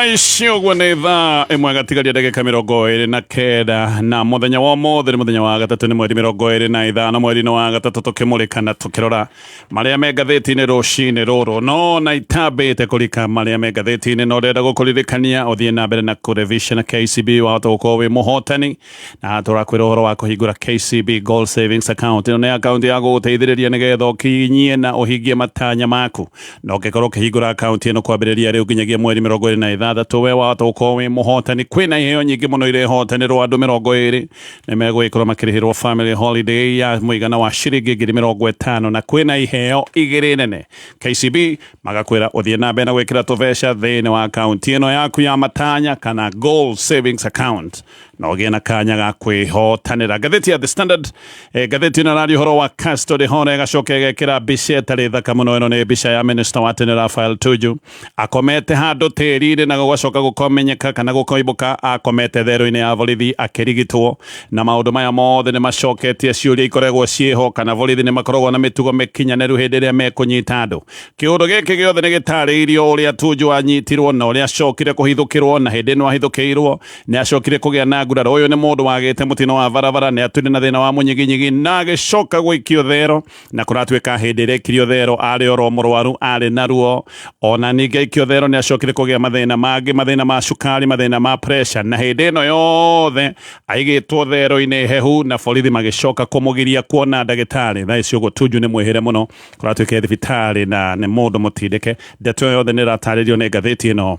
Ici ũguo nĩ thaa ĩmwe gatigaria ndagĩka 29, na mũthenya wa ũmũthĩ nĩ mũthenya wa gatatũ, nĩ mweri 25 mweri-inĩ wa gatatũ, tũkĩmũrĩka na tũkĩrora marĩa me ngathĩti-inĩ rũcinĩ rũrũ. No na itambĩte kũrika marĩa me ngathĩti-inĩ, no ndĩrenda gũkũririkania ũthiĩ na mbere na kũrevision KCB wahota gũkorwo wĩ mũhotani, na tũrakwĩra ũhoro wa kũhingũra KCB Gold Savings Account. Ĩno nĩ akaunti ya gũgũteithĩrĩria nĩgetha ũkinyie na ũhingie matanya maku, na ũngĩkorwo ũkĩhingũra akaunti ĩno kwambĩrĩria rĩu nginyagia mweri 26, we wahota gũkorwo wĩ mũhotani. Kwĩna iheo nyingĩ mũno irehotanĩrwo. Andũ 20 nĩ megũgĩkorwo makĩrĩhĩrwo family holiday ya mũigana wa ciringi 50,000, na kwĩna iheo igĩrĩ nene. KCB magakwĩra ũthiĩ na mbere na gwĩkĩra tũbeca thĩinĩ wa akaunti ĩno yaku ya matanya kana Gold Savings Account, na ũgĩe na kanya ga kwĩhotanĩra. Ngathĩti ya The Standard, ngathĩti ĩno ĩraria ũhoro wa custody hora, ĩgacoka ĩgekĩra mbica ĩtarĩ thaka mũno. Ĩno nĩ mbica ya minister wa tene Raphael Tuju akomete handũ tĩri-inĩ, na gũgacoka gũkomenyeka kana gũkoimbũka akomete thero-inĩ ya borithi akĩrigitwo. Na maũndũ maya mothe nĩ macoketie ciũria ikoragwo ciĩho kana borithi nĩ makoragwo na mĩtugo mĩkinyanĩru hĩndĩ ĩrĩa mekũnyita andũ. Kĩũndũ gĩkĩ gĩothe nĩ gĩtarĩirio ũrĩa Tuju anyitirwo na ũrĩa acokire kũhithũkĩrwo, na hĩndĩ ĩno ahithũkĩirwo nĩ acokire kũgĩa na nguraro. Ũyũ nĩ mũndũ wagĩte mũtino wa barabara, nĩ atũire na thĩna wa mũnyiginyigi na agĩcoka gũikio thero, na kũratuĩka hĩndĩ ĩrĩa aikirio thero arĩ oro mũrwaru, arĩ na ruo. Ona ningĩ aikio thero nĩ acokire kũgĩa mathĩna mangĩ, mathĩna ma cukari, mathĩna ma pressure, na hĩndĩ ĩno yothe aigĩtwo thero-inĩ hehu, na borithi magĩcoka kũmũgiria kuona ndagĩtarĩ. Thaa ici ũguo Tuju nĩ mwĩhĩre mũno, kũratuĩka thibitarĩ na nĩ mũndũ mũtindĩke. Ndeto yothe nĩ ĩratarĩrio nĩ ngathĩti ĩno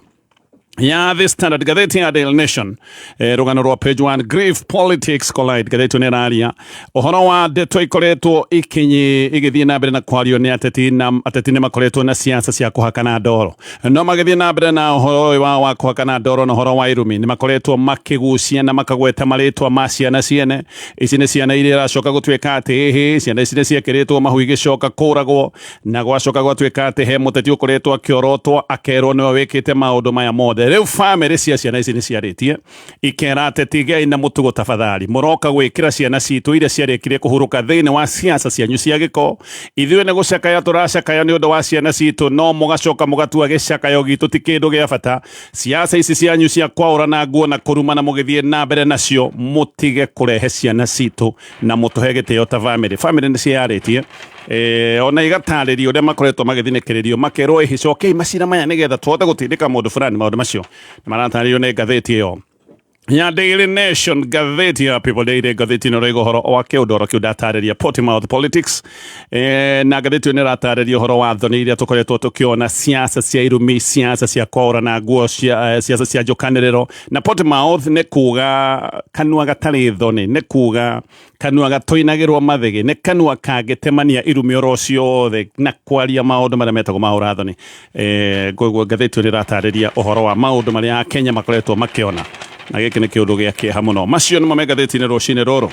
ya The Standard. Ngathĩti ya Daily Nation, rũgano rwa page 1, "Grief Politics Collide". Ngathĩti ĩno ĩraria ũhoro wa ndeto ikoretwo ikinyi igĩthiĩ na mbere na kwario nĩ ateti, na ateti nĩ makoretwo na siasa cia kũhakana ndoro, no magĩthiĩ na mbere na ũhoro ũyũ wao wa kũhakana ndoro na ũhoro wa irumi, nĩ makoretwo makĩgucia na makagweta marĩtwa ma ciana ciene. Ici nĩ ciana iria iracoka gũtuĩka atĩ ĩhĩ, ciana ici nĩ ciekĩrĩtwo mahu igĩcoka kũragwo, na gwacoka gwatuĩka atĩ he mũteti ũkoretwo akĩorotwo akerwo nĩwe wĩkĩte maũndũ maya mothe. Rĩu bamĩrĩ cia ciana ici nĩ ciarĩtie ikera ateti, gĩai na mũtugo tafadhali, mũroka gwĩkĩra ciana citũ iria ciarĩkirie kũhurũka thĩinĩ wa siasa cianyu cia gĩko. Ithuĩ nĩ gũcakaya tũracakaya nĩ ũndũ wa ciana citũ, no mũgacoka mũgatua gĩcakayo gitũ ti kĩndũ gĩa bata. Siasa ici cianyu cia kwaũrana nguo na kũrumana mũgĩthiĩ na mbere nacio, mũtige kũrehe ciana citũ na mũtũhe gĩtĩo ta bamĩrĩ. Bamĩrĩ nĩ ciarĩtie, ona igatarĩria ũrĩa makoretwo magĩthinĩkĩrĩrio, makerwo ĩhĩ cokei macira maya nĩgetha tũhote gũtindĩka mũndũ fulani. Maũndũ macio nĩ maratarĩrio nĩ ngathĩti ĩyo ya Daily Nation. Ngathĩti ya People Daily, ngathĩti ĩno ĩroiga ũhoro wa kĩũndũ oro kĩu ndatarĩria, potty mouth politics, na ngathĩti ĩyo nĩ ĩratarĩria ũhoro wa thoni iria tũkoretwo tũkĩona, siasa cia irumi, siasa cia kwaũrana nguo cia, siasa cia njũkanĩrĩro. Na potty mouth nĩ kuga kanua gatarĩ thoni, nĩ kuga kanua gatoinagĩrwo mathĩgĩ, nĩ kanua kangĩtemania irumi oro ciothe na kwaria maũndũ marĩa metagwo ma ũrathoni. Koguo ngathĩti ĩyo nĩ ĩratarĩria ũhoro wa maũndũ marĩa Akenya makoretwo makĩona, na gĩkĩ nĩ kĩũndũ gĩa kĩeha mũno. Macio nĩmo me ngathĩti-inĩ rũcinĩ rũrũ,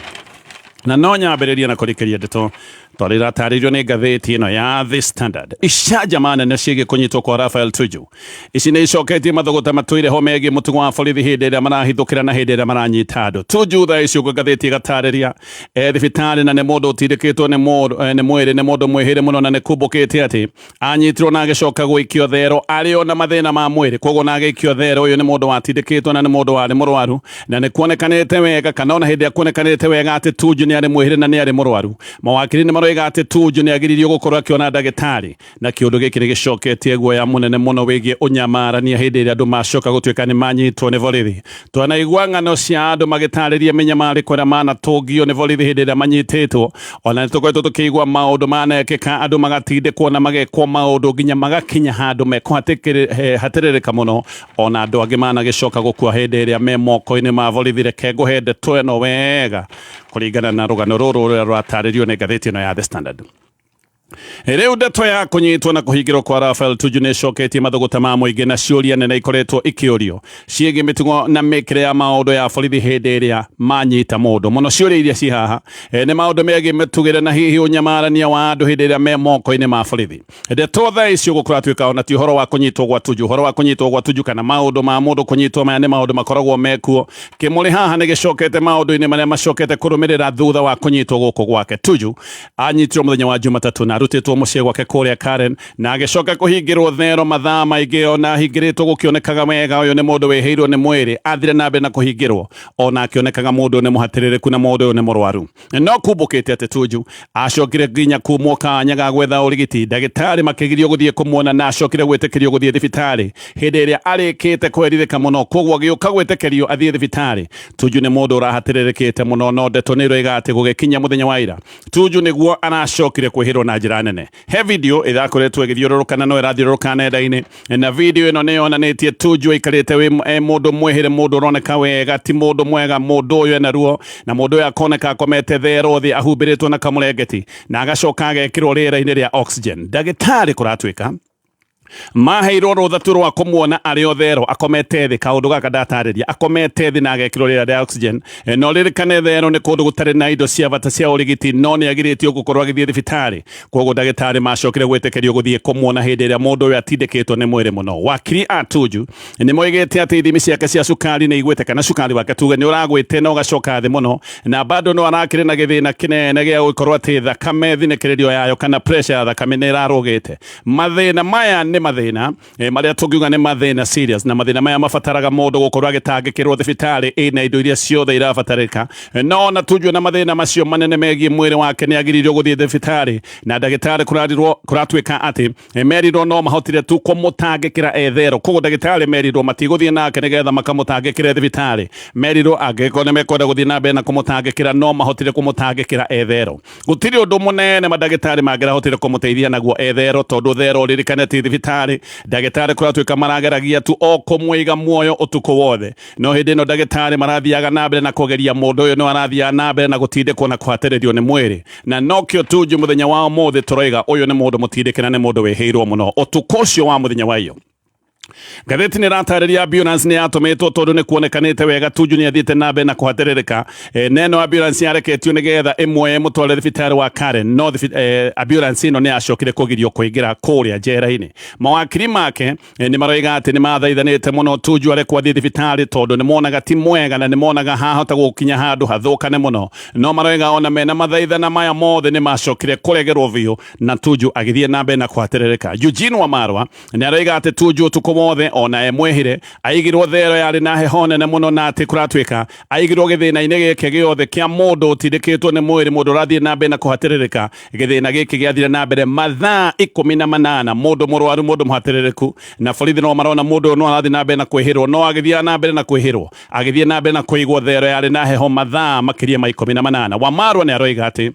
na no nyambĩrĩrie na kũrĩkĩria ndeto tondũ iratarĩrio nĩ ngathĩti ĩno ya The Standard. Icanjama nene ciĩgiĩ kũnyitwo kwa Raphael Tuju ici nĩ icoketie mathũgũta matũire ho megiĩ mũtugo wa borithi hĩndĩ ĩrĩa marahithũkĩra na hĩndĩ ĩrĩa maranyita andũ. Tuju thaa ici ũguo ngathĩti ĩgatarĩria e thibitarĩ, na nĩ mũndũ ũtindĩkĩtwo nĩ mũndũ, nĩ mwĩrĩ, nĩ mũndũ mwĩhĩre mũno, na nĩ kumbũkĩte atĩ anyitirwo na agĩcoka gũikio thero arĩ ona mathĩna ma mwĩrĩ. Koguo na agĩikio thero, ũyũ nĩ mũndũ watindĩkĩtwo na nĩ mũndũ warĩ mũrwaru, na nĩ kuonekanĩte wega kana ona hĩndĩ ĩrĩa kuonekanĩte wega atĩ Tuju nĩ arĩ mwĩhĩre na nĩ arĩ mũrwaru, mawakiri nĩ maroiga atĩ Tuju nĩ agiririo gũkorwo akĩona ndagĩtarĩ. Na kĩũndũ gĩkĩ nĩ gĩcoketie guoya mũnene mũno wĩgiĩ ũnyamarania hĩndĩ ĩrĩa andũ macoka gũtuĩka nĩ manyitwo nĩ borithi. Twanaigua ng'ano cia andũ magĩtarĩria mĩnyamarĩko ĩrĩa manatũngio nĩ borithi hĩndĩ ĩrĩa manyitĩtwo. Ona nĩ tũkoretwo tũkĩigua maũndũ manekĩka, andũ magatindĩkwo na magekwo maũndũ nginya magakinya handũ mekũhatĩrĩrĩka mũno, ona andũ angĩ managĩcoka gũkua hĩndĩ ĩrĩa me moko-inĩ ma borithi. Reke ngũhe ndeto ĩno wega kũringana na rũgano rũrũ rũrĩa rũratarĩrio nĩ ngathĩti ĩno ya The Standard. Rĩu ndeto ya kũnyitwo na kũhingĩrwo kwa Raphael Tuju nĩ ĩcoketie mathũgũta ma mũingĩ, na ciũria nene ikoretwo ikĩũrio ciĩgiĩ mĩtugo na mĩkĩre ya maũndũ ya borithi hĩndĩ ĩrĩa manyita mũndũ. Mũno ciũria iria ci haha, nĩ maũndũ megiĩ mĩtugĩre na hihi ũnyamarania wa andũ hĩndĩ ĩrĩa me moko-inĩ ma borithi. Ndeto thaa ici ũguo kũratuĩka ona ti ũhoro wa kũnyitwo gwa Tuju, ũhoro wa kũnyitwo gwa Tuju kana maũndũ ma mũndũ kũnyitwo, maya nĩ maũndũ makoragwo mekuo. Kĩmũrĩ haha nĩ gĩcokete maũndũ-inĩ marĩa macokete kũrũmĩrĩra thutha wa kũnyitwo gũkũ gwake. Tuju anyitirwo mũthenya wa Jumatatũ na Arutĩtwo mũciĩ gwake kũrĩa Karen na agĩcoka kũhingĩrwo thero mathaa maingĩ. Ona ahingĩrĩtwo gũkĩonekaga wega ũyũ nĩ mũndũ wĩhĩirwo nĩ mwĩrĩ, athire na mbere na kũhingĩrwo ona akĩonekaga mũndũ nĩ mũhatĩrĩrĩku na mũndũ ũyũ nĩ mũrwaru. No kumbũkĩte atĩ Tuju acokire nginya kumwo kanya ga gwetha ũrigiti, ndagĩtarĩ makĩgirio gũthiĩ kũmuona na acokire gwĩtĩkĩrio gũthiĩ thibitarĩ hĩndĩ ĩrĩa arĩkĩte kwerirĩka mũno. Koguo agĩũka gwĩtĩkĩrio athiĩ thibitarĩ. Tuju nĩ mũndũ ũrahatĩrĩrĩkĩte mũno, no ndeto nĩ iroiga atĩ gũgĩkinya mũthenya wa ira Tuju nĩguo aracokire kwĩhĩrwo na njĩra nene. He video ĩrakoretwo ĩgĩthiũrũrũka na no ĩrathiũrũrũka nenda-inĩ, na video ĩno nĩ yonanĩtie Tuju aikarĩte wĩ mũndũ mwĩhĩre, mũndũ ũroneka wega ti mũndũ mwega, mũndũ ũyũ ena ruo, na mũndũ ũyũ akoneka akomete thero thĩ ahumbĩrĩtwo na kamũrengeti na agacoka agekĩrwo rĩera-inĩ rĩa oxygen. Ndagĩtarĩ kũratuĩka maheirwo rũtha tu rwa kũmuona arĩ o thero akomete thĩ. Kaũndũ gaka ndatarĩria, akomete thĩ na agekĩrwo rĩera rĩa oxygen. No ririkane thero nĩ kũndũ gũtarĩ na indo cia bata cia ũrigiti, no nĩ agirĩtio gũkorwo agĩthiĩ thibitarĩ. Koguo ndagĩtarĩ macokire gwĩtĩkĩrio gũthiĩ kũmuona hĩndĩ ĩrĩa mũndũ ũyũ atindĩkĩtwo nĩ mwĩrĩ mũno. Wakiri a Tuju nĩ moigĩte atĩ ithimi ciake cia cukari nĩ igwĩte, kana cukari wake tuge nĩ ũragwĩte na ũgacoka thĩ mũno, na bado no arakĩrĩ na gĩthĩna kĩnene gĩa gũkorwo atĩ thakame thinĩkĩrĩrio yayo kana pressure ya thakame nĩ ĩrarũgĩte. Mathĩna maya nĩ mathĩna marĩa tũngiuga nĩ mathĩna serious, na mathĩna maya mabataraga mũndũ gũkorwo agĩtangĩkĩrwo thibitarĩ ĩna indo iria ciothe irabatarĩka. No ona Tuju na mathĩna macio manene megiĩ mwĩrĩ wake nĩ agiririo gũthiĩ thibitarĩ, na ndagĩtarĩ kũratuĩka atĩ merirwo no mahotire tu kũmũtangĩkĩra ethero. Koguo ndagĩtarĩ merirwo matigũthiĩ nake nĩgetha makamũtangĩkĩre thibitarĩ, merirwo angĩkorwo nĩ mekwenda gũthiĩ na mbere na kũmũtangĩkĩra no mahotire kũmũtangĩkĩra ethero. Gũtirĩ ũndũ mũnene mandagĩtarĩ mangĩrahotire kũmũteithia naguo ethero, tondũ thero ririkane ti thibitarĩ. Ndagĩtarĩ kũratuĩka marageragia tu o kũmũiga muoyo ũtukũ wothe, no hĩndĩ ĩno ndagĩtarĩ marathiaga na mbere na kũgeria mũndũ ũyũ no arathiaga na mbere na gũtindĩkwo na kũhatĩrĩrio nĩ mwĩrĩ. Na nokĩo Tuju mũthenya wa ũmũthĩ tũroiga ũyũ nĩ mũndũ mũtindĩke na nĩ mũndũ wĩhĩirwo mũno ũtukũ ũcio wa mũthenya wa iyo. Ngathĩti nĩ ĩratarĩria ambulance nĩ yatũmĩtwo tondũ nĩ kuonekanĩte wega Tuju nĩ athiĩte na mbere na kũhatĩrĩrĩka. Na ĩno ambulance yareketio nĩgetha ĩmuoye ĩmũtware thibitarĩ wa Karen, no ambulance ĩno nĩ yacokire kũgirio kũingĩra kũrĩa njera-inĩ. Mawakiri make nĩ maroiga atĩ nĩ mathaithanĩte mũno Tuju arekwo athiĩ thibitarĩ tondũ nĩ monaga ti mwega na nĩ monaga hahota gũkinya handũ hathũkane mũno, no maroiga ona mena mathaithana maya mothe nĩ macokire kũregerwo biũ na Tuju agĩthiĩ na mbere na kũhatĩrĩrĩka. Eugene Wamarwa nĩ aroiga atĩ Tuju ũtukũ wothe ona e mwĩhĩre aigirwo thero yarĩ na heho nene mũno, na atĩ kũratuĩka aigirwo gĩthĩna-inĩ gĩkĩ gĩothe kĩa mũndũ ũtindĩkĩtwo nĩ mwĩrĩ, mũndũ ũrathiĩ na mbere na kũhatĩrĩrĩka. Gĩthĩna gĩkĩ gĩathire na mbere mathaa 18, mũndũ mũrwaru, mũndũ mũhatĩrĩrĩku, na borithi no marona mũndũ ũyũ no arathiĩ na mbere na kwĩhĩrwo, no agĩthiaga na mbere na kwĩhĩrwo, agĩthiĩ na mbere na kũigwo thero yarĩ na heho mathaa makĩria ma 18. Wamarwa nĩ aroiga atĩ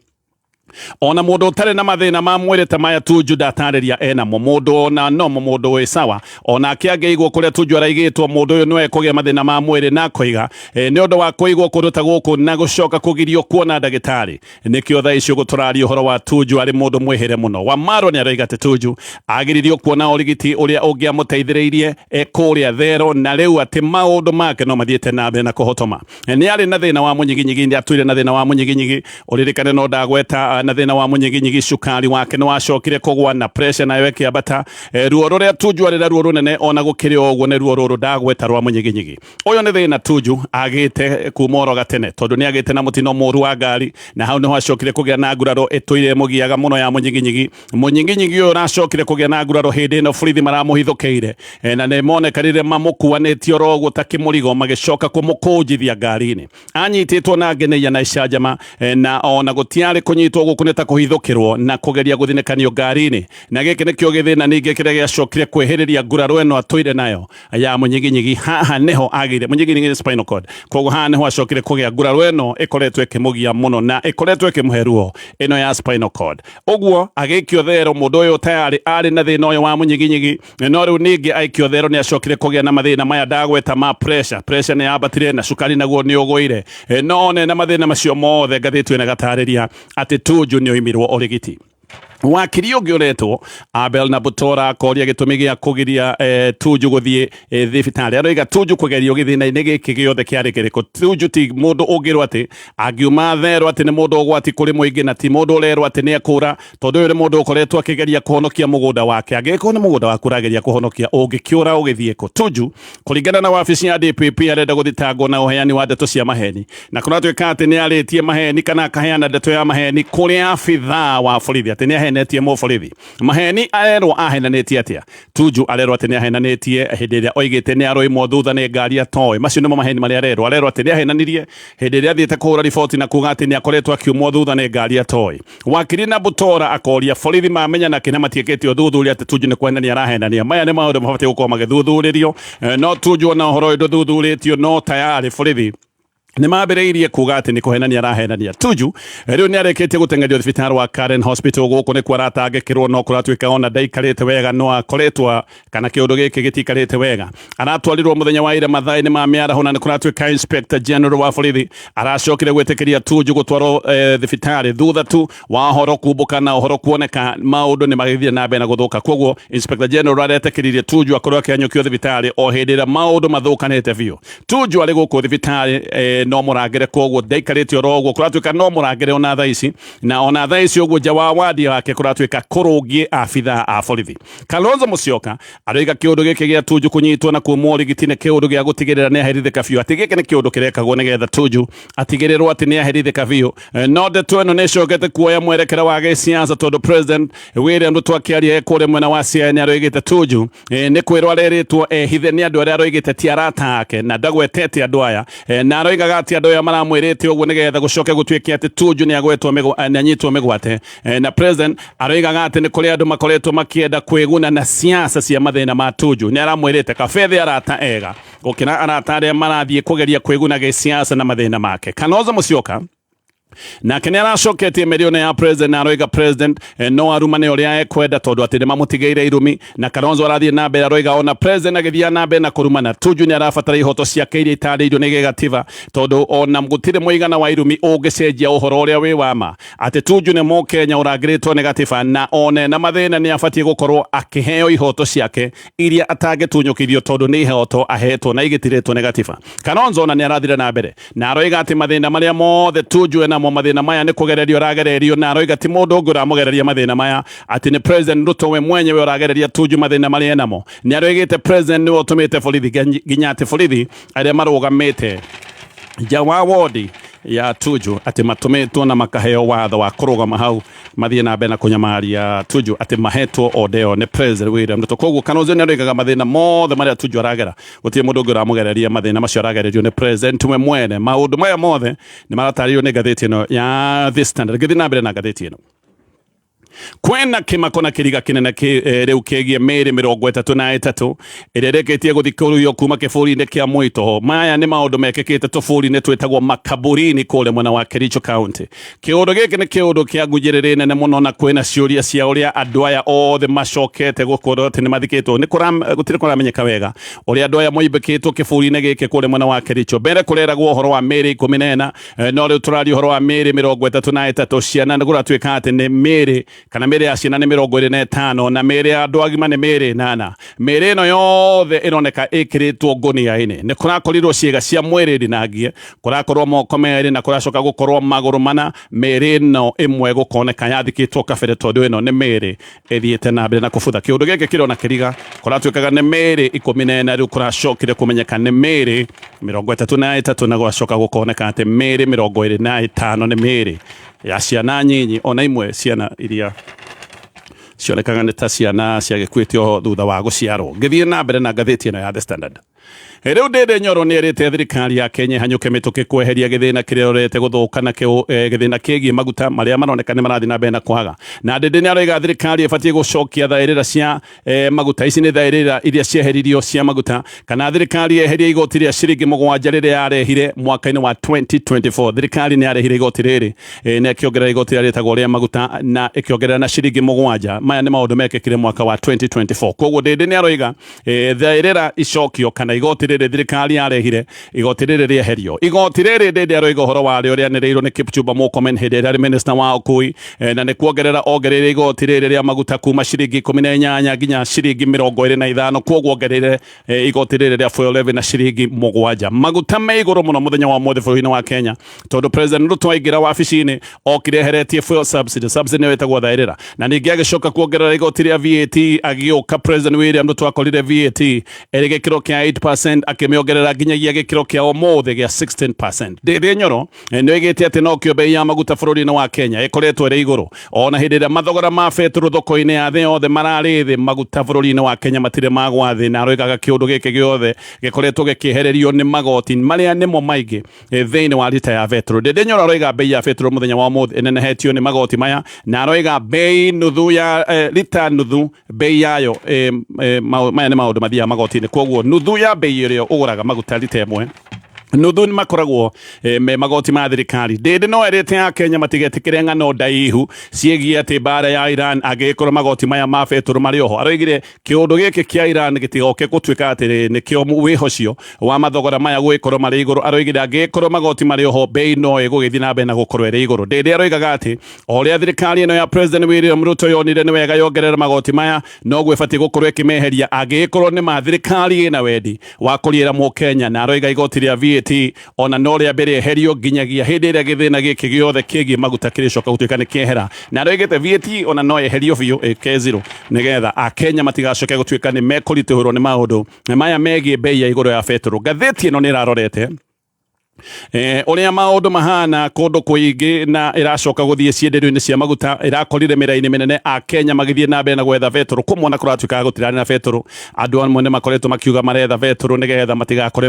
ona mũndũ ũtarĩ na mathĩna ma mwĩrĩ ta maya Tuju ndatarĩria enamo, mũndũ ona nomo mũndũ wĩ sawa onake angĩigwo kũrĩa Tuju araigĩtwo, mũndũ ũyũ no ekũgĩa mathĩna ma mwĩrĩ. Na akoiga nĩ ũndũ wa kũigwo kũndũ ta gũkũ na gũcoka kũgirio kuona ndagĩtarĩ, nĩkĩo thaa ici ũguo tũraria ũhoro wa Tuju arĩ mũndũ mwĩhĩre mũno. Wamarwa nĩ aroiga atĩ Tuju agiririo kuona ũrigiti ũrĩa ũngĩamũteithĩrĩirie kũrĩa thero, na rĩu atĩ maũndũ make no mathiĩte na mbere na kũhotoma. Nĩ arĩ na thĩna wa mũnyiginyigi, nĩ atũire na thĩna wa mũnyiginyigi, ũririkane no ndagweta na thĩna wa mũnyiginyigi, cukari wake nĩ wacokire kũgwa na pressure nayo ĩkĩambata. Ruo rũrĩa Tuju arĩ naruo rũnene ona gũkĩrĩ o ũguo nĩ ruo rũrũ ndagweta rwa mũnyiginyigi. Ũyũ nĩ thĩna Tuju agĩte kuma oro gatene, tondũ nĩ agĩte na mũtino mũru wa ngari, na hau nĩho acokire kũgĩa na nguraro ĩtũire ĩmũgiaga mũno ya mũnyiginyigi. Mũnyiginyigi ũyũ ũracokire kũgĩa na nguraro hĩndĩ ĩno borithi maramũhithũkĩire, na nĩ monekanire mamũkuanĩtie oro ũguo ta kĩmũrigo, magĩcoka kũmũkũnjithia ngari-inĩ. Anyitĩtwo na ngeneiya na icanjama, na ona gũtiarĩ kũnyitwo gũkũ nĩ ta kũhithũkĩrwo na kũgeria gũthinĩkanio ngari-inĩ. Na gĩkĩ nĩkĩo gĩthĩna ningĩ kĩrĩa gĩacokire kwĩhĩrĩria nguraro ĩno atũire nayo ya mũnyiginyigi. Haha nĩho agĩire mũnyiginyigi nĩ spinal cord, koguo haha nĩho acokire kũgĩa nguraro ĩno ĩkoretwo ĩkĩmũgia mũno na ĩkoretwo ĩkĩmũhe ruo ĩno ya spinal cord. Ũguo agĩikio thero mũndũ ũyũ tayarĩ arĩ na thĩna ũyũ wa mũnyiginyigi, no rĩu ningĩ aikio thero nĩ acokire kũgĩa na mathĩna maya ndagweta ma pressure. Pressure nĩ yambatire na cukari naguo nĩ ũgũire. No one na mathĩna macio mothe ngathĩti ĩno ĩgatarĩria atĩ Tuju nĩ oimirwo ũrigiti. Wakiri ũngĩ ũretwo Abel na Butora akoria gĩtũmi gĩa kũgiria Tuju gũthiĩ thibitarĩ. Aroiga Tuju kũgerio gĩthĩna-inĩ gĩkĩ gĩothe kĩarĩ kĩrĩkũ. Tuju ti mũndũ ũngĩrwo atĩ angiuma therũ atĩ nĩ mũndũ ũgwati kũrĩ mũingĩ, na ti mũndũ ũrerwo atĩ nĩ ekũra, tondũ ũyũ nĩ mũndũ ũkoretwo akĩgeria kũhonokia mũgũnda wake. Angĩgĩkorwo nĩ mũgũnda waku ũrageria kũhonokia, ũngĩkĩũra ũgĩthiĩ kũ? Tuju kũringana na wabici ya DPP arenda gũthitangwo na ũheani wa ndeto cia maheni, na kũratuĩka atĩ nĩ arĩtie maheni kana akaheana ndeto ya maheni kũrĩ abithaa wa borithi atĩ nĩ ahenetie mũborithi. Maheni arerwo ahenanĩtie atĩa? Tuju arerwo atĩ nĩ ahenanĩtie hĩndĩ ĩrĩa oigĩte nĩ aroimwo thutha nĩ ngari atoĩ. Macio nĩmo maheni marĩa arerwo. Arerwo atĩ nĩ ahenanirie hĩndĩ ĩrĩa athiĩte kũhũra riboti na kuga atĩ nĩ akoretwo akiumwo thutha nĩ ngari atoĩ. Wakiri na Butora akoria borithi mamenya nakĩ na matiĩkĩte ũthuthuria atĩ Tuju nĩ kũhenania arahenania. Maya nĩ maũndũ mabatiĩ gũkorwo magĩthuthurĩrio. No Tuju ona ũhoro ũyũ ndũthuthurĩtio no tayarĩ borithi nĩ mambĩrĩirie kuga atĩ nĩ kũhenania arahenania. Tuju rĩu nĩ arĩkĩtie gũteng'erio thibitarĩ wa Karen Hospital, gũkũ nĩkuo aratangĩkĩrwo, no kũratuĩka ona ndaikarĩte wega, no akoretwo kana kĩũndũ gĩkĩ gĩtikarĩte wega. Aratwarirwo mũthenya wa ira mathaa-inĩ ma mĩaraho, na nĩ kũratuĩka Inspector General wa borithi aracokire gwĩtĩkĩria Tuju gũtwarwo thibitarĩ thutha tu wa ũhoro kumbũka na ũhoro kuoneka maũndũ nĩ magĩthiĩ na mbere na gũthũka. Koguo Inspector General aretĩkĩririe Tuju akorwo akĩhanyũkio thibitarĩ o hĩndĩ ĩrĩa maũndũ mathũkanĩte biũ. Tuju arĩ gũkũ thibitarĩ no mũrangĩre, koguo ndaikarĩte oro ũguo, kũratuĩka no mũrangĩre ona thaa ici, na ona thaa ici ũguo nja wa wadi wake kũratuĩka kũrũngiĩ abithaa a borithi. Kalonzo Musyoka aroiga kĩũndũ gĩkĩ gĩa Tuju kũnyitwo na kumwo ũrigiti nĩ kĩũndũ gĩa gũtigĩrĩra nĩ aherithĩka biũ, atĩ gĩkĩ nĩ kĩũndũ kĩrekagwo nĩgetha Tuju atigĩrĩrwo atĩ nĩ aherithĩka biũ. No ndeto ĩno nĩ ĩcokete kuoya mwerekera wa gĩsiasa tondũ President William Ruto akĩaria e kũrĩa mwena wa Siaya nĩ aroigĩte Tuju nĩ kwĩrwo arerĩtwo ehithe nĩ andũ arĩa aroigĩte ti arata ake, na ndagwetete andũ aya, na aroigaga atĩ andũ aya maramwĩrĩte ũguo nĩgetha gũcoke gũtuĩke atĩ Tuju nĩ agwetwo nĩ anyitwo mĩgwate. Na President aroigaga atĩ nĩ kũrĩ andũ makoretwo makĩenda kwĩguna na siasa cia mathĩna ma Tuju. Nĩ aramwĩrĩte kabethe arata ega gũkĩra arata arĩa marathiĩ kũgeria kwĩguna gĩsiasa na mathĩna make. Kalonzo Musyoka nake nĩ aracoketie mĩario ya President na aroiga President no arumane ũrĩa ekwenda tondũ atĩ nĩ mamũtigĩire irumi. Na Kalonzo arathiĩ na mbere aroiga ona President agĩthiĩ na mbere na kũrumana, Tuju nĩ arabatara ihoto ciake iria itarĩirio nĩ gĩgatiba, tondũ ona gũtirĩ mũigana wa irumi ũngĩcenjia ũhoro ũrĩa wĩ wa ma atĩ Tuju nĩ Mũkenya ũrangĩrĩtwo nĩ gatiba, na one na mathĩna nĩ abatiĩ gũkorwo akĩheo ihoto ciake iria atangĩtunyũkithio tondũ nĩ ihoto ahetwo na igĩtirĩtwo nĩ gatiba. Kalonzo ona nĩ arathire na mbere na aroiga atĩ mathĩna marĩa mothe Tuju enamo, mathĩna maya nĩ kũgererio aragererio, na aroiga ti mũndũ ũngĩ ũramũgereria mathĩna maya, atĩ nĩ President Ruto we mwenyewe ũragereria Tuju mathĩna marĩa enamo. Nĩ aroigĩte President nĩwe ũtũmĩte borithi nginya atĩ borithi arĩa marũgamĩte nja wa wodi ya Tuju atĩ matũmĩtwo na makaheo watho wa kũrũgama hau mathiĩ na mbere na kũnyamaria Tuju, atĩ mahetwo order ĩyo nĩ President William Ruto. Koguo Kalonzo nĩ aroigaga mathĩna mothe marĩa Tuju aragera, gũtirĩ mũndũ ũngĩ ũramũgereria mathĩna macio, aragererio nĩ President we mwene. Maũndũ maya mothe nĩ maratarĩrio nĩ ngathĩti ĩno ya The Standard. Ngĩthiĩ na mbere na ngathĩti ĩno, kwĩna kĩmako na kĩriga kĩnene rĩu kĩgiĩ mĩĩrĩ 33 ĩrĩa ĩrĩkĩtie gũthikũrũrio kuma kĩbũri-inĩ kĩa Mwĩtoho. Maya nĩ maũndũ mekĩkĩte tũbũri-inĩ twĩtagwo makaburini kũrĩa mwena wa Kericho County. Kĩũndũ gĩkĩ nĩ kĩũndũ kĩa ngujĩrĩrĩ nene mũno, na kwĩna ciũria cia ũrĩa andũ aya othe macokete gũkorwo atĩ nĩ mathikĩtwo. Nĩ gũtirĩ kũramenyeka wega ũrĩa andũ aya moimbĩkĩtwo kĩbũri-inĩ gĩkĩ kũrĩa mwena wa Kericho. Mbere kũreragwo ũhoro wa mĩĩrĩ 14, no rĩu tũraria ũhoro wa mĩĩrĩ 33. Ciana nĩ kũratuĩka atĩ nĩ mĩĩrĩ kana mĩĩrĩ ya ciana nĩ 25, na mĩĩrĩ ya andũ agima nĩ mĩĩrĩ 8. Mĩĩrĩ ĩno yothe ĩroneka ĩkĩrĩtwo ngũnia-inĩ. Nĩ kũrakorirwo ciĩga cia mwĩrĩ ndinangie, kũrakorwo moko merĩ na kũracoka gũkorwo magũrũ mana. Mĩĩrĩ ĩno ĩmwe gũkoneka yathikĩtwo kabere tondũ ĩno nĩ mĩĩrĩ ĩthiĩte na mbere na kũbutha. Kĩũndũ gĩkĩ kĩrona kĩriga, kũratuĩkaga nĩ mĩĩrĩ 14, rĩu kũracokire kũmenyeka nĩ mĩĩrĩ 33, na gũgacoka gũkoneka atĩ mĩĩrĩ 25 nĩ mĩĩrĩ ya ciana nyinyi, ona imwe ciana iria cionekaga nĩ ta ciana ciagĩkuĩte o thutha wa gũciarwo. Ngĩthiĩ na mbere na ngathĩti ĩno ya The Standard, rĩu Ndĩndĩ Nyoro nĩ erĩte thirikari ya Kenya ĩhanyũke mĩtũkĩ kweheria gĩthĩna kĩrĩa ĩrorete gũthũka nakĩo, gĩthĩna kĩgiĩ maguta marĩa maroneka nĩ marathiĩ na mbere na kwaga. Na Ndĩndĩ nĩ aroiga thirikari ĩbatiĩ gũcokia thaĩrĩra cia maguta. Ici nĩ thaĩrĩra iria cieheririo cia maguta, kana thirikari yeheria igoti rĩa ciringi 7 rĩrĩa yarehire mwaka-inĩ wa 2024. Thirikari nĩ yarehire igoti rĩrĩ na ĩkĩongerera igoti rĩrĩa rĩtagwo rĩa maguta na ĩkĩongerera na ciringi 7. Maya nĩ maũndũ mekĩkire mwaka wa 2024. Koguo Ndĩndĩ nĩ aroiga thaĩrĩra icokio kana igoti rĩrĩ thirikari yarehire, igoti rĩrĩ rĩeherio. Igoti rĩrĩ Ndĩndĩ aroiga ũhoro warĩo rĩanĩrĩirwo nĩ Kipchumba Murkomen hĩndĩ ĩrĩa arĩ minister wa ũkui, na nĩ kuongerera ongereire igoti rĩrĩ rĩa maguta kuma ciringi 18 nginya ciringi 25. Koguo ongereire igoti rĩrĩ rĩa fuel levy na ciringi 7. Maguta me igũrũ mũno mũthenya wa ũmũthĩ bũrũri-inĩ wa Kenya tondũ President Ruto aingĩra wabici-inĩ okire eheretie fuel subsidy. Subsidy nĩyo ĩtagwo thaĩrĩra, na ningĩ agĩcoka kuongerera igoti rĩa VAT. Agĩũka President William Ruto akorire VAT ĩrĩ gĩkĩro kĩa 8% akĩmĩongerera nginyagia gĩkĩro kĩa ũmũthĩ gĩa 16%. Ndĩndĩ Nyoro nĩ oigĩte atĩ nokĩo bei ya maguta bũrũri-inĩ wa Kenya ĩkoretwo ĩrĩ igũrũ ona hĩndĩ ĩrĩa mathogora ma betũrũ thoko-inĩ ya thĩ yothe mararĩ thĩ, maguta bũrũri-inĩ wa Kenya matirĩ magwa thĩ, na aroigaga kĩũndũ gĩkĩ gĩothe gĩkoretwo gĩkĩehererio nĩ magoti marĩa nĩmo maingĩ thĩinĩ wa rita ya betũrũ. Ndĩndĩ Nyoro aroiga bei ya betũrũ mũthenya wa ũmũthĩ ĩnenehetio nĩ magoti maya, na aroiga bei nuthu ya rita nuthu bei yayo maya nĩ maũndũ mathiaga magoti-inĩ, koguo nuthu ya bei ĩrĩa ũgũraga maguta rita ĩmwe nuthu nĩ makoragwo me magoti ma thirikari. Ndĩndĩ no erĩte ya Kenya matigetĩkĩre ng'ano ndaihu ciĩgiĩ atĩ mbara ya Iran angĩgĩkorwo magoti maya ma betũrũ marĩ oho. Aroigire kĩũndũ gĩkĩ kĩa Iran gĩtigoke gũtuĩka atĩ nĩkĩo wĩhocio wa mathogora maya gũgĩkorwo marĩ igũrũ. Aroigire angĩgĩkorwo magoti marĩ oho bei no ĩgũgĩthiĩ na mbere na gũkorwo ĩrĩ igũrũ. Ndĩndĩ aroigaga atĩ o ũrĩa thirikari ĩno ya President William Ruto yonire nĩ wega yongerera magoti maya, noguo ĩbatiĩ gũkorwo ĩkĩmeheria angĩgĩkorwo nĩ ma thirikari ĩna wendi wa kũriĩra mũkenya. Na aroiga igoti rĩa VAT ona no rĩambe rĩeherio nginyagia hĩndĩ ĩrĩa gĩthĩna gĩkĩ gĩothe kĩgiĩ maguta kĩrĩcoka gũtuĩka nĩ kĩehera. Na aroigĩte VAT ona no yeherio biũ ĩke zero nĩgetha akenya matigacoke gũtuĩka nĩ mekũritũhĩrwo nĩ maũndũ maya megiĩ bei ya igũrũ ya betũrũ. Ngathĩti ĩno nĩ ĩrarorete ũrĩa maũndũ mahana kũndũ kũingĩ na ĩracoka gũthiĩ cienderio-inĩ cia maguta, ĩrakorire mĩraini mĩnene a Kenya magĩthiĩ na mbere na gwetha betũrũ. Kũmwe na kũratuĩkaga gũtirarĩ na betũrũ, andũ amwe nĩ makoretwo makiuga maretha betũrũ nĩgetha matigakore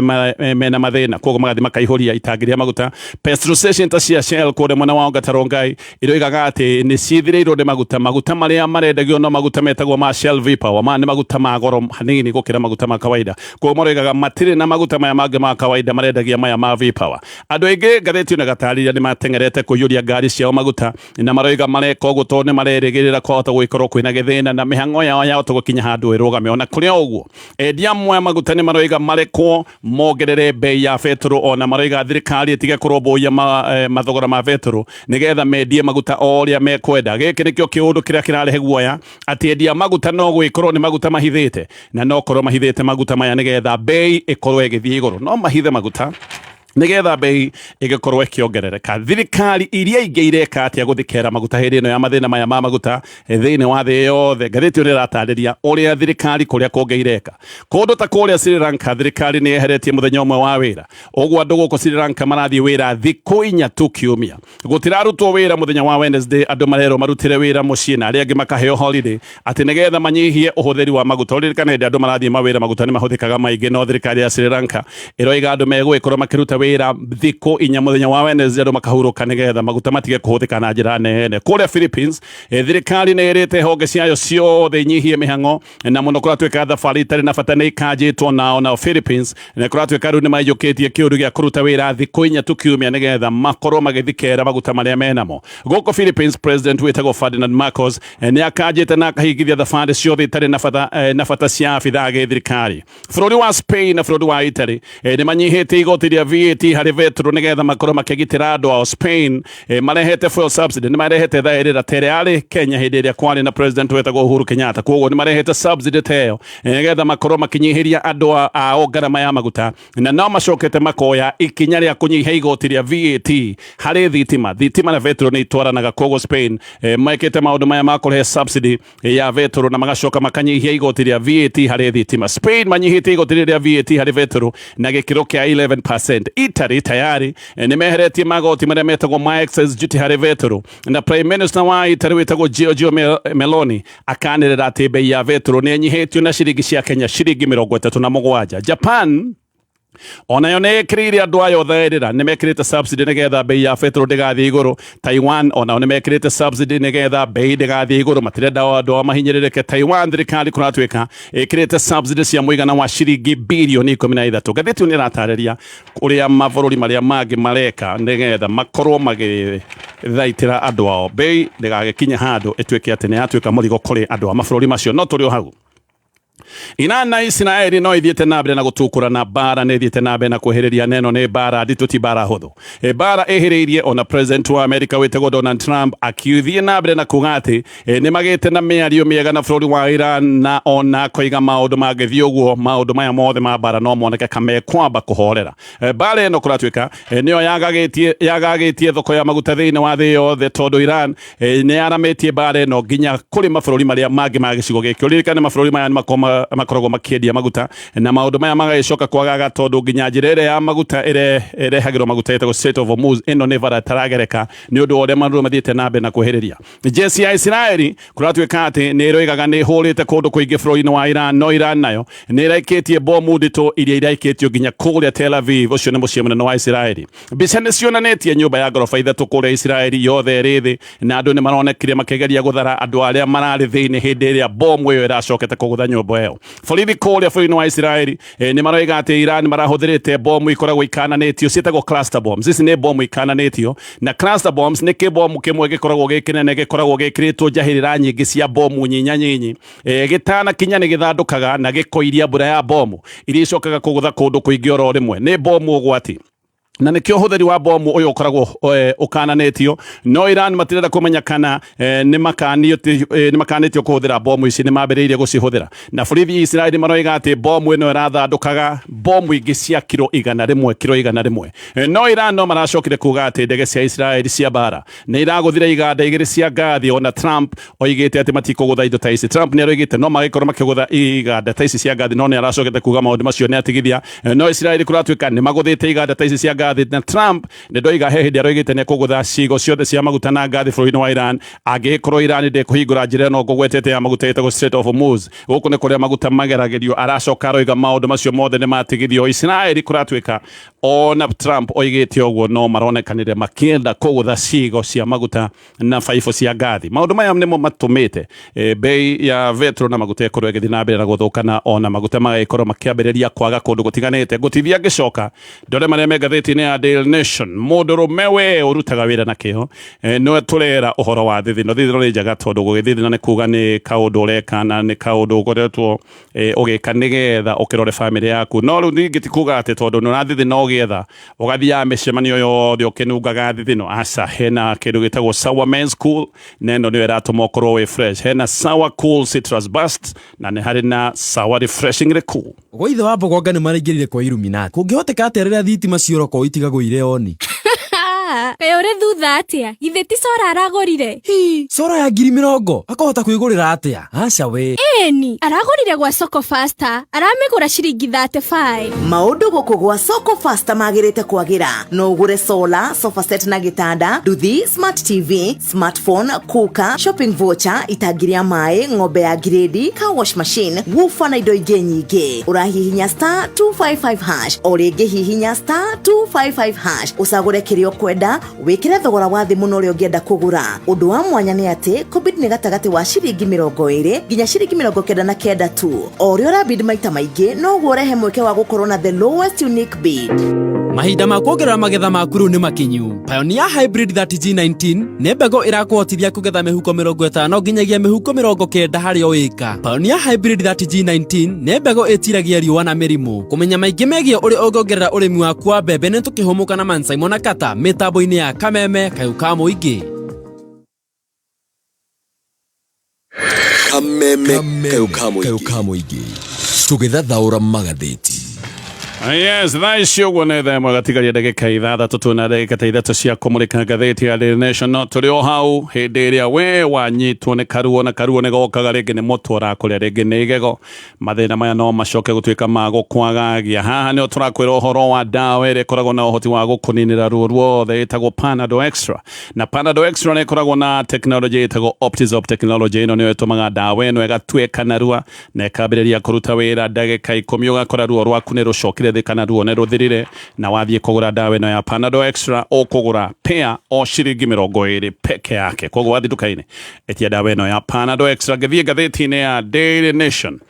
mena mathĩna, koguo magathiĩ makaihũria itangi rĩa maguta. Petrol station ta cia Shell kũrĩa mwena wa Ongata Rongai iroigaga atĩ nĩ cithirĩirwo nĩ maguta. Maguta marĩa marendagio no maguta metagwo ma Shell V-Power, maya nĩ maguta ma goro hanini gũkĩra maguta ma kawaida, koguo maroigaga matirĩ na maguta maya mangĩ ma kawaida, marendagia maya ma V-Power. Andũ aingĩ ngathĩti ĩno ĩgatarĩria nĩ mateng'erete kũiyũria ngari ciao maguta, na maroiga mareka ũguo tondũ nĩ marerĩgĩrĩra kwahota gũgĩkorwo kwĩna gĩthĩna na mĩhang'o yao yahota gũkinya handũ ĩrũgame. Ona kũrĩ o ũguo, endia amwe a maguta nĩ maroiga marekwo mongerere bei ya betũrũ, ona maroiga thirikari ĩtige kũrũmbũiya mathogora ma betũrũ nĩgetha mendie maguta o ũrĩa mekwenda. Gĩkĩ nĩkĩo kĩũndũ kĩrĩa kĩrarehe guoya atĩ endia maguta no gwĩkorwo nĩ maguta mahithĩte, na no korwo mahithĩte maguta maya nĩgetha bei ĩkorwo ĩgĩthiĩ igũrũ. No mahithe maguta nĩgetha bei ĩgĩkorwo ĩkĩongerereka. Thirikari iria ingĩ ireka atĩa gũthikera maguta hĩndĩ ĩno ya mathĩna maya ma maguta thĩinĩ wa thĩ yothe? Ngathĩti ĩyo nĩ ĩratarĩria ũrĩa thirikari kũrĩa kũngĩ ireka. Kũndũ ta kũrĩa Sri Lanka, thirikari nĩ yeheretie mũthenya ũmwe wa wĩra, ũguo andũ gũkũ Sri Lanka marathiĩ wĩra thikũ inya tu kiumia. Gũtirarutwo wĩra mũthenya wa Wednesday, andũ marerwo marutĩre wĩra mũciĩ na arĩa angĩ makaheo holiday atĩ nĩgetha manyihie ũhũthĩri wa maguta. Ũririkane hĩndĩ andũ marathiĩ mawĩra maguta nĩ mahũthĩkaga maingĩ, no thirikari ya Sri Lanka ĩroiga andũ megũgĩkorwo makĩruta wĩra thikũ inya mũthenya wa Wednesday, andũ makahurũka nĩgetha maguta matige kũhũthĩka na njĩra nene. Kũrĩa Philippines, thirikari nĩ ĩrĩte honge ciayo ciothe inyihie mĩhang'o, na mũno kũratuĩka thabarĩ itarĩ na bata nĩ ikanjĩtwo nao. Nao Philippines nĩ kũratuĩka rĩu nĩ maiyũkĩtie kĩũndũ gĩa kũruta wĩra thikũ inya tu kiumia nĩgetha makorwo magĩthikera maguta marĩa menamo. Gũkũ Philippines, President wĩtagwo Ferdinand Marcos nĩ akanjĩte na akahingithia thabarĩ ciothe itarĩ na bata cia abithaa a gĩthirikari. Bũrũri wa Spain na bũrũri wa Italy nĩ manyihĩtie igoti rĩa VAT harĩ betũrũ nĩgetha makorwo makĩgitĩra andũ ao. Spain marehete fuel subsidy, nĩ marehete thaĩrĩra ta ĩrĩa yarĩ Kenya hĩndĩ ĩrĩa kwarĩ na president wetagwo Uhuru Kenyatta. Koguo nĩ marehete subsidy ta ĩyo nĩgetha makorwo makĩnyihĩria andũ ao ngarama ya maguta, na no macokete makoya ikinya rĩa kũnyihia igoti rĩa VAT harĩ thitima. Thitima na betũrũ nĩ itwaranaga, koguo Spain mekĩte maũndũ maya ma kũrehe subsidy ya betũrũ na magacoka makanyihia igoti rĩa VAT harĩ thitima. Spain manyihĩtie igoti rĩa VAT harĩ betũrũ na gĩkĩro kĩa 11%. Italy tayari nĩ meheretie magoti marĩa metagwo ma excise duty harĩ betũrũ, na Prime Minister wa Italy wĩtagwo Giorgio Meloni akanĩrĩra atĩ bei ya betũrũ nĩ ĩnyihĩtio na ciringi cia Kenya ciringi 37. Japan onayo nĩ ĩkĩrĩire andũ ayo therera, nĩ mekĩrĩte subsidy nĩgetha bei ya betũrũ ndĩgathiĩ igũrũ. Taiwan onao nĩ mekĩrĩte subsidy nĩgetha bei ndĩgathiĩ igũrũ, matirenda andũ ao mahinyĩrĩrĩke. Taiwan thirikari kũratuĩka ĩkĩrĩte subsidy cia mũigana wa ciringi birioni 13. Ngathĩti ĩyo nĩ ĩratarĩria ũrĩa mabũrũri marĩa mangĩ mareka nĩgetha makorwo magĩthaitĩra andũ ao bei ndĩgagĩkinye handũ ĩtuĩke atĩ nĩ yatuĩka mũrigo kũrĩ andũ a mabũrũri macio. No tũrĩ o hau, Iran na Isiraeli no ithiĩte na mbere na gũtukũrana, mbara nĩ ithiĩte na mbere na kwĩhĩrĩria, na ĩno nĩ mbara nditũ, ti mbara hũthũ. Mbara ĩhĩrĩirie ona president wa America wĩtagwo Donald Trump akĩthiĩ na mbere na kuga atĩ nĩ magĩte na mĩario mĩega na bũrũri wa Iran, na ona akoiga maũndũ mangĩthiĩ ũguo, maũndũ maya mothe ma mbara no moneke kamekwamba kũhorera. Mbara ĩno kũratuĩka nĩyo yagagĩtie thoko ya maguta thĩinĩ wa thĩ yothe, tondũ Iran nĩ yaramĩtie mbara ĩno nginya kũrĩ mabũrũri marĩa mangĩ ma gĩcigo gĩkĩ. Ũririkane mabũrũri maya nĩ makoragwo makoragwo makĩendia maguta, na maũndũ maya magagĩcoka kwagaga tondũ nginya njĩra ĩrĩa ya maguta ĩrĩa ĩrehagĩrwo maguta ĩtagwo Strait of Hormuz, ĩno nĩ bara ĩtaragereka nĩ ũndũ wa ũrĩa maũndũ mathiĩte na mbere na kwĩhĩrĩria. Jeshi ya Isiraeli kũratuĩka atĩ nĩ ĩroigaga nĩ ĩhũrĩte kũndũ kũingĩ bũrũri-inĩ wa Iran, no Iran nayo nĩ ĩraikĩtie bomu nditũ iria iraikĩtio nginya kũrĩa Tel Aviv, ũcio nĩ mũciĩ mũnene wa Isiraeli. Mbica nĩ cionanĩtie nyũmba ya ngoroba ithatũ kũrĩa Isiraeli yothe ĩrĩ thĩ, na andũ nĩ maronekire makĩgeria gũthara andũ arĩa mararĩ thĩinĩ hĩndĩ ĩrĩa bomu ĩyo ĩracokete kũgũtha nyũmba ĩyo. Borithi kũrĩa bũrũri-inĩ wa Isiraeli nĩ maroiga atĩ Iran marahũthĩrĩte bomu ikoragwo ikananĩtio ciĩtagwo cluster bombs. Ici nĩ bomu ikananĩtio, na cluster bombs nĩ kĩbomu kĩmwe gĩkoragwo gĩ kĩnene gĩkoragwo gĩkĩrĩtwo njahĩrĩra nyingĩ cia bomu nyinya nyinyi, gĩtanakinya nĩ gĩthandũkaga na gĩkoiria mbura ya bomu iria icokaga kũgũtha kũndũ kũingĩ oro rĩmwe. Nĩ bomu ũgwati, na nĩkĩo ũhũthĩri wa bomu ũyũ ũkoragwo ũkananĩtio, no Iran matirenda kũmenya kana nĩ makanĩtio kũhũthĩra bomu ici, nĩ mambĩrĩirie gũcihũthĩra. Na borithi Isiraeli maroiga atĩ bomu ĩno ĩrathandũkaga bomu ingĩ cia kiro 100, kiro 100. No Iran no maracokire kuga atĩ ndege cia Isiraeli cia mbara nĩ iragũthire iganda igĩrĩ cia ngathi, ona Trump oigĩte atĩ matikũgũtha indo ta ici. Trump nĩ aroigĩte no magĩkorwo makĩgũtha iganda ta ici cia ngathi, no nĩ aracokete kuga maũndũ macio nĩ atigithia. No Isiraeli kũratuĩka nĩ magũthĩte iganda ta ici cia ngathi, na Trump nĩ ndoiga he hĩndĩ aroigĩte nĩ ekũgũtha cigo ciothe cia maguta na ngathi bũrũri-inĩ wa Iran angĩgĩkorwo Iran ndĩkũhingũra njĩra ĩno ngũgwetete ya maguta ĩtagwo Strait of Hormuz. Gũkũ nĩ kũrĩa maguta mageragĩrio. Aracoka aroiga maũndũ macio mothe nĩ matigithio. Isiraeli kũratuĩka ona Trump oigĩte ũguo, no maronekanire makĩenda kũgũtha cigo cia maguta na baibũ cia ngathi. Maũndũ maya nĩmo matũmĩte bei ya betro na maguta ĩkorwo ĩgĩthiĩ na mbere na gũthũka, na ona maguta magagĩkorwo makĩambĩrĩria kwaga kũndũ gũtiganĩte. Ngũtithia ngĩcoka ndore marĩa me ngathĩti-inĩ ya Daily Nation. Mũndũrũme we ũrutaga wĩra na kĩo, nĩwe tũrera ũhoro wa thithino. Thithino nĩ njega tondũ gũgĩthithina nĩ kuga nĩ kaũndũ ũreka na nĩ kaũndũ ũkoretwo ũgĩka nĩgetha ũkĩrore bamĩrĩ yaku. No rĩu ningĩ ti kuga atĩ tondũ nĩ ũrathithina ũgĩetha ũgathiaga mĩcemanio yothe ũkĩnungaga thithino. Aca, hena kĩndũ gĩtagwo Sour Men's Cool, na ĩno nĩyo ĩratũma ũkorwo wĩ fresh. Hena Sour Cool Citrus Burst na nĩ harĩ na Sour Refreshingly Cool. Gwa ithe wa Mbogonga nĩ maraingĩrire kwa Illuminati. Kũngĩhoteka atĩa rĩrĩa thitima ciora kwao itigagwo irĩ oni? Kaĩ ũrĩ thutha atĩa? Githĩ ti cora aragũrire? Hi, cora ya 20,000 akahota kwĩgũrĩra atĩa? Aca we. Ĩni, aragũrire gwa Soko Faster, aramĩgũra ciringi 35. Maũndũ gũkũ gwa Soko Faster magĩrĩte kwagĩra. No ũgũre solar, sofa set na gĩtanda, nduthi, smart TV, smartphone, cooker, shopping voucher, itangi rĩa maĩ, ng'ombe ya ngirĩndi, car wash machine, woofer na indo ingĩ nyingĩ. Ũrahihinya *255#, o rĩngĩ hihinya *255# ũcagũre kĩrĩa ũkwenda, wĩkĩre thogora wa thĩ mũno ũrĩa ũngĩenda kũgũra. Ũndũ wa mwanya nĩ atĩ kũbid nĩ gatagatĩ wa ciringi 20 nginya ciringi 99 tu. O ũrĩa ũrabid maita maingĩ, noguo ũrehe mweke wa gũkorwo na the lowest unique bid. Mahinda ma kuongerera magetha maku rĩu nĩ makinyu. Pioneer Hybrid 30G19 nĩ mbegũ ĩrakũhotithia kũgetha mĩhuko 50 nginyagia mĩhuko 90 harĩ o ĩka. Pioneer Hybrid 30G19 nĩ mbegũ ĩtiragia riũa na mĩrimũ. Kũmenya maingĩ megiĩ ũrĩa ũngĩongerera ũrĩmi waku wa mbembe nĩ tũkĩhũmũka na Mansaimo na Kata mĩtambo-inĩ ya Kameme Kayũ ka Mũingĩ. Kameme Kayũ ka Mũingĩ, tũgĩthathaũra magathĩti. Yes, thaa ici ũguo nĩ 1:00 gatigaria ndagĩka 6, tuona ndagĩka ta 3 cia kũmũrĩka ngathĩti ya Daily Nation. No tũrĩ o hau hĩndĩ ĩrĩa we wanyitwo nĩ karuo, na karuo nĩ gokaga rĩngĩ nĩ mũtwe ũrakũrĩa, rĩngĩ nĩ igego, mathĩna maya no macoke gũtuĩka ma gũkwagagia. Haha nĩho tũrakwĩra ũhoro wa ndawa ĩrĩa ĩkoragwo na ũhoti wa gũkũninĩra ruo ruothe, ĩtagwo Panadol Extra. Na Panadol Extra nĩ ĩkoragwo na technology ĩtagwo Optizop technology. Ĩno nĩyo ĩtũmaga ndawa ĩno ĩgatuĩka narua na ĩkambĩrĩria kũruta wĩra ndagĩka 10, ũgakora ruo rwaku nĩ rũcokire thĩ kana ruo nĩ rũthirire. Na wathiĩ kũgũra ndawa ĩno ya Panadol Extra, ũkũgũra pair o ciringi 20 peke yake. Koguo wathiĩ nduka-inĩ, ĩtia ndawa ĩno ya Panadol Extra. Ngĩthiĩ ngathĩti-inĩ ya Daily Nation,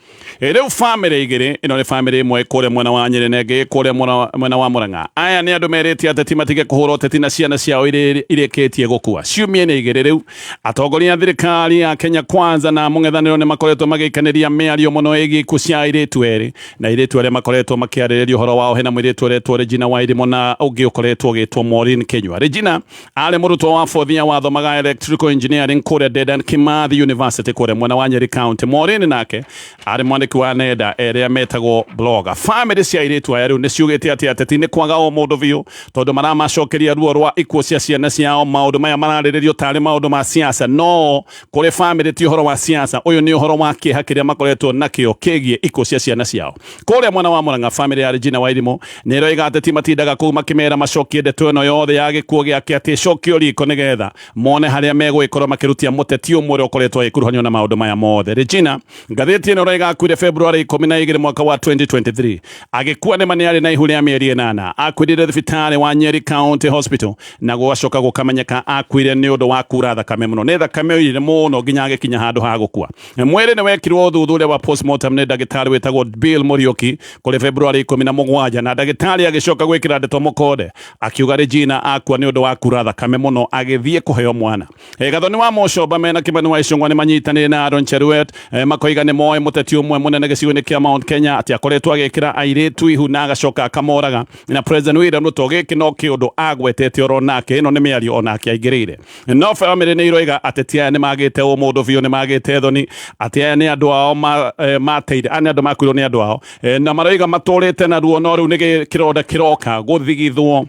rĩu bamĩrĩ igĩrĩ, ĩno nĩ bamĩrĩ ĩmwe kũrĩa mwena wa Nyĩrĩ na ĩngĩ kũrĩa mwena wa Mũrang'a. Aya nĩ andũ merĩte ateti matige kũhũra ũteti na ciana ciao irĩkĩtie gũkua. Ciumia-inĩ igĩrĩ rĩu, atongoria a thirikari ya Kenya Kwanza na mũng'ethanĩro nĩ makoretwo magĩikanĩria mĩario mũno ĩgiĩ ikuũ cia airĩtu erĩ. Na airĩtu arĩa makoretwo makĩarĩrĩria ũhoro wao, hena mũirĩtu ũretwo Regina Wairimu na ũngĩ ũkoretwo ũgĩtwo Maureen Kinyua. Regina arĩ mũrutwo wa fourth year wathomaga electrical engineering kũrĩa Dedan Kimathi University kũrĩa mwena wa Nyeri County. Maureen nake arĩ mwandĩki wa nenda ĩrĩa metagwo blogger. Family cia airĩtu aya rĩu nĩ ciugĩte atĩ ateti nĩ kwaga o mũndũ biũ, tondũ maramacokeria ruo rwa ikuũ cia ciana ciao. Maũndũ maya mararĩrĩrio tarĩ maũndũ ma siasa, no kũrĩ family ti ũhoro wa siasa. Ũyũ nĩ ũhoro wa kĩeha kĩrĩa makoretwo nakĩo kĩgiĩ ikuũ cia ciana ciao. Kũrĩa mwena wa Murang'a, family ya Regina Wairimu nĩ ĩroiga ateti matindaga kũu makĩmera macokie ndeto ĩno yothe ya gĩkuũ gĩake, atĩ ĩcokio riko nĩgetha mone harĩa megũgĩkorwo makĩrutia mũteti ũmwe ũrĩa ũkoretwo agĩkuruhanio na maũndũ maya mothe. Regina, ngathĩti ĩno ĩroiga akuire February 12 mwaka wa 2023. Agĩkua nĩma nĩ arĩ na ihu rĩa mĩeri 8. Akuĩrĩire thibitarĩ wa Nyeri County Hospital, na gũgacoka gũkamenyeka akuire nĩ ũndũ wa kura thakame mũno. Nĩ thakame oirire mũno nginya agĩkinya handũ ha gũkua. Mwĩrĩ nĩ wekirwo ũthuthuria wa postmortem nĩ ndagĩtarĩ wĩtagwo Bill Muriuki kũrĩ February 17, na ndagĩtarĩ agĩcoka gwĩkĩra ndeto mũkonde akiuga Regina akua nĩ ũndũ wa kura thakame mũno agĩthiĩ kũheo mwana. Gathoni wa Mũcomba mena Kimani wa Ichung'wa nĩ manyitanĩire na Aaron Cheruiyot, makoiga nĩ moĩ mũteti ũmwe mũnene gĩcigo-inĩ kĩa Mount Kenya atĩ akoretwo agĩkĩra airĩtu ihu na agacoka akamoraga. Na President William Ruto gĩkĩ no kĩũndũ agwetete oro nake, ĩno nĩ mĩario onake aingĩrĩire. No family nĩ iroiga ateti aya nĩ magĩte ũmũndũ biũ, nĩ magĩte thoni, atĩ aya nĩ andũ ao mateire, aya nĩ andũ makuirwo nĩ andũ ao, na maroiga matũrĩte na ruo, no rĩu nĩ kĩronda kĩroka gũthigithwo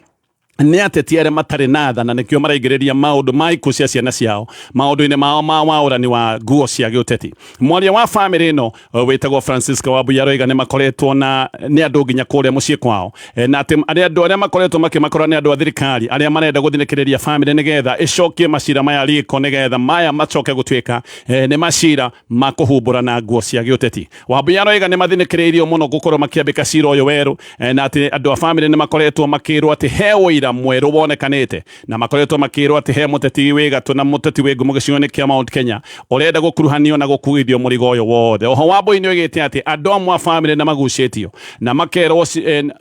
nĩ ateti arĩa matarĩ na tha, na nĩkĩo maraingĩrĩria maũndũ ma ikuũ cia ciana ciao maũndũ-inĩ mao ma waũrani wa nguo cia gĩũteti. Mwaria wa family ĩno wĩtagwo Francisca Wambuya aroiga nĩ makoretwo na nĩ andũ nginya kũrĩa mũciĩ kwao, na atĩ andũ arĩa makoretwo makĩmakora nĩ andũ a thirikari arĩa marenda gũthinĩkĩrĩria family nĩgetha ĩcokie macira maya riko, nĩgetha maya macoke gũtuĩka nĩ macira ma kũhumbũra na nguo cia gĩũteti. Wambuya aroiga nĩ mathinĩkĩrĩirio mũno gũkorwo makĩambĩka cira ũyũ werũ, na atĩ andũ a family nĩ makoretwo makĩrwo atĩ he ũira mwerũ wonekanĩte, na makoretwo makĩrwo atĩ he mũteti wĩ gatũ na mũteti wĩ ngumo gĩcigo-inĩ kĩa Mount Kenya ũrenda gũkuruhanio na gũkuithio mũrigo ũyũ wothe. Oho Wambui nĩ oigĩte atĩ andũ amwe a family nĩ magucĩtio na makerwo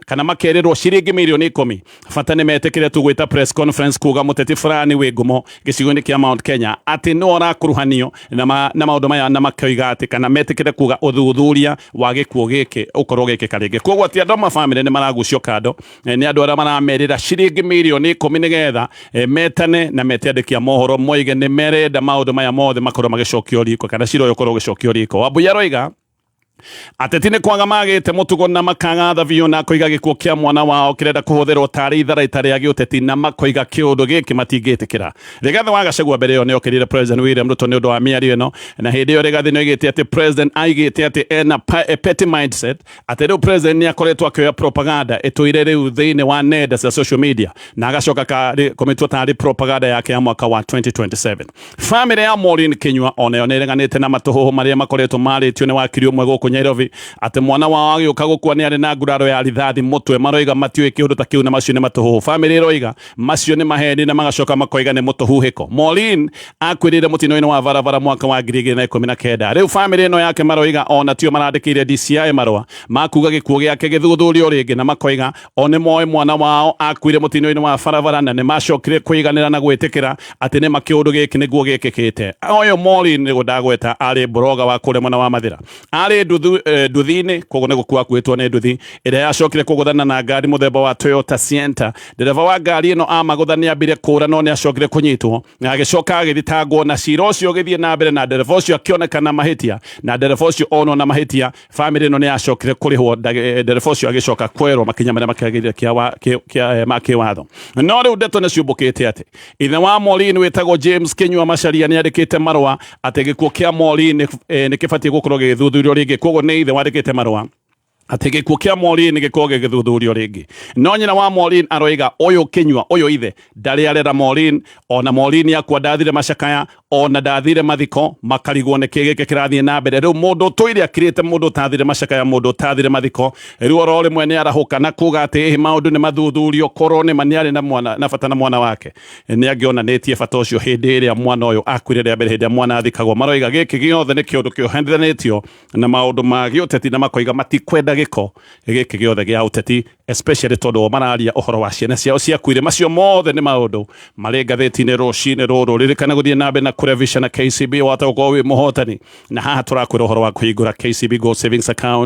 kana makerĩrwo ciringi mirioni 10, bata nĩ metĩkĩre tu gwĩta press conference kuga mũteti fulani wĩ ngumo gĩcigo-inĩ kĩa Mount Kenya atĩ nĩ ũrakuruhanio na maũndũ maya, na makoiga atĩ kana metĩkĩre kuga ũthuthuria wa gĩkuũ gĩkĩ ũkorwo gĩkĩka rĩngĩ. Koguo atĩ andũ amwe a family nĩ maragucio kando nĩ andũ arĩa maramerĩra ciringi mirioni 10 nĩgetha metane na mete andĩki a mohoro moige nĩ merenda maũndũ maya mothe makorwo magĩcokio riko, kana cira ũyũ ũkorwo ũgĩcokio riko. Wambuya aroiga ateti nĩ kwaga magĩte mũtugo na makaga tha biũ, na koiga gĩkuũ kĩa mwana wao kĩrenda kũhũthĩrwo tarĩ itharaita rĩa gĩũteti, na makoiga kĩũndũ gĩkĩ matingĩtĩkĩra. Rigathĩ wa Gachagua mbere ĩyo nĩ okĩrire President William Ruto nĩ ũndũ wa mĩario ĩno, na hĩndĩ ĩyo Rigathĩ nĩ oigĩte atĩ President aigĩte atĩ ena petty mindset, atĩ rĩu President nĩ akoretwo akĩoya propaganda ĩtũire rĩu thĩinĩ wa nenda cia social media na agacoka kũmĩtua tarĩ propaganda yake ya mwaka wa 2027. Family ya Maureen Kinyua onayo nĩ ĩreganĩte na matũhũhũ marĩa makoretwo marĩtio nĩ wakiri ũmwe gũkũ Nairobi atĩ mwana wao agĩũka gũkua nĩ arĩ na nguraro ya rithathi mũtwe. Maroiga matiũĩ kĩũndũ ta kĩu na macio nĩ matũhũhũ. Family ĩroiga macio nĩ maheni na magacoka makoiga nĩ mũtũhuhĩko. Maureen akuĩrĩire mũtino-inĩ wa barabara mwaka wa 2019. Rĩu family ĩno yake maroiga ona tio marandĩkĩire DCI marũa makuga gĩkuũ gĩake gĩthuthurio rĩngĩ, na makoiga o nĩ moĩ mwana wao akuire mũtino-inĩ wa barabara na nĩ macokire kũiganĩra na gwĩtĩkĩra atĩ nĩ makĩũndũ gĩkĩ nĩguo gĩkĩkĩte. Ũyũ Maureen nĩguo ndagweta arĩ mbroga wa kũrĩa mwena wa Mathĩra, arĩ nduthi-inĩ, koguo nĩ gũkua akuĩtwo nĩ nduthi ĩrĩa yacokire kũgũthana na ngari mũthemba wa Toyota Sienta. Ndereba wa ngari ĩno amagũtha nĩ ambire kũra, no nĩ acokire kũnyitwo na agĩcoka agĩthitangwo, na cira ũcio ũgĩthiĩ na mbere na ndereba ũcio akĩonekana mahĩtia, na ndereba ũcio onwo na mahĩtia family ĩno nĩ yacokire kũrĩhwo, ndereba ũcio agĩcoka kwerwo makinya marĩa makĩagĩrĩire ma kĩwatho. No rĩu ndeto nĩ ciũmbũkĩte atĩ ithe wa Maureen wĩtagwo James Kinyua Macharia nĩ andĩkĩte marũa atĩ gĩkuũ kĩa Maureen nĩ kĩbatiĩ gũkorwo gĩgĩthuthurio rĩngĩ. Koguo nĩ ithe wandĩkĩte marũa atĩ gĩkuũ kĩa Maureen gĩkorwo gĩgĩthuthurio rĩngĩ. No nyina wa Maureen aroiga ũyũ Kinyua, ũyũ ithe ndarĩ arera Maureen, ona Maureen akua ndathire macakaya, ona ndathire mathiko, makarigwo nĩ kĩ gĩkĩ kĩrathiĩ na mbere. Rĩu mũndũ ũtũire akirĩte, mũndũ ũtathire macakaya, mũndũ ũtathire mathiko, rĩu oro rĩmwe nĩ arahũka na kuga atĩ ĩhĩ maũndũ nĩ mathuthurio, korwo nĩ ma nĩ arĩ na mwana, na bata na mwana wake nĩ angĩonanĩtie bata ũcio hĩndĩ ĩrĩa mwana ũyũ akuire rĩa mbere, hĩndĩ ĩrĩa mwana athikagwo. Maroiga gĩkĩ gĩothe nĩ kĩũndũ kĩohanithanĩtio na maũndũ ma gĩũteti, na makoiga matikwenda gĩko gĩkĩ gĩothe gĩa ũteti, especially tondũ o mararia ũhoro wa ciana ciao ciakuire. Macio mothe nĩ maũndũ marĩ ngathĩti-inĩ rũcinĩ rũrũ. Ririkana gũthiĩ na mbere na kũrevisha na KCB wahota gũkorwo wĩ mũhotani, na haha tũrakwĩra ũhoro wa kũhingũra KCB Gold Savings Account.